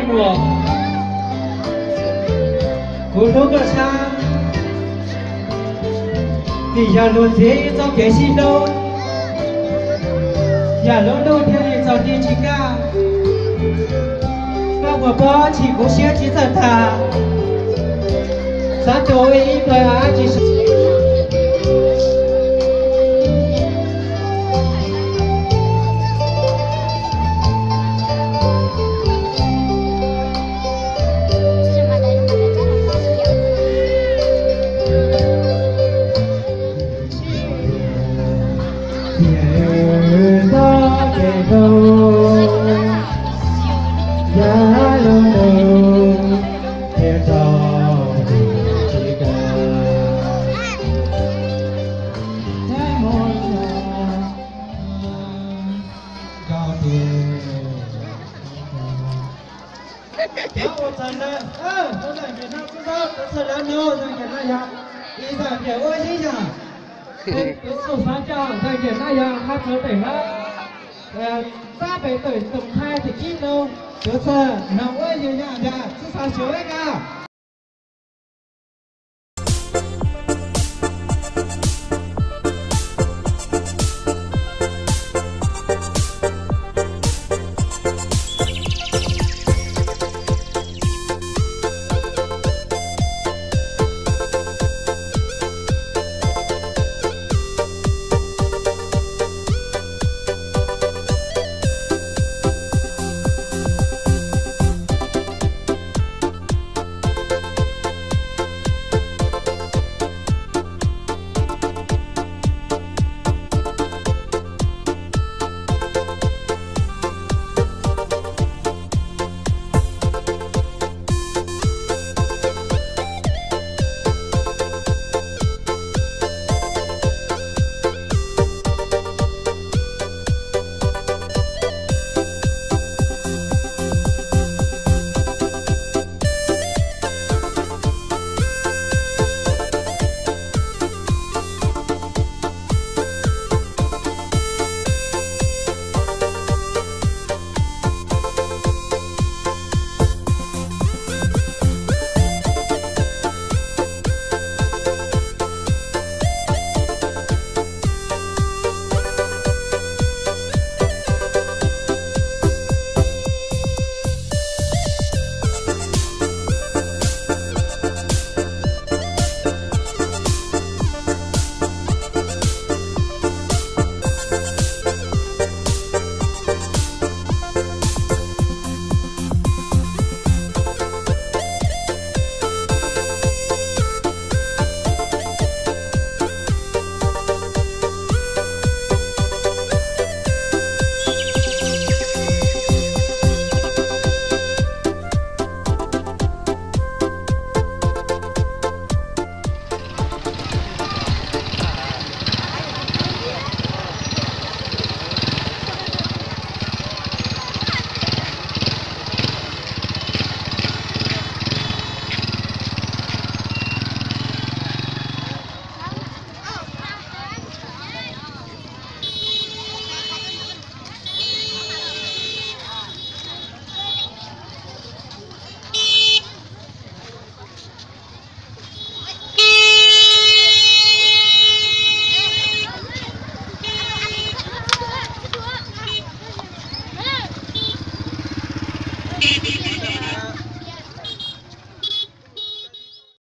Nuam, kuv hlub koj tshaj, vim yog luag txiav ib txoj kev sib hlub, yam lub ntuj thiaj li txaus dig tsis kaj. Koj puas paub chim kuv siab tsis txawj tham, xav tus ua ib plawg av tsis Cov ua txawg ntawd, tus zaj nqes no kuj zoo, tus txawg lawv no zaj nqes no yog ib zaj nqes ua ib yam. Tus txawg xav coj zaj nqes no yog hab txawv pem hab, tab pem tawm toom thai tim kib rau tus txawg no ua yam yam yam txawg xav xyuas ib yam.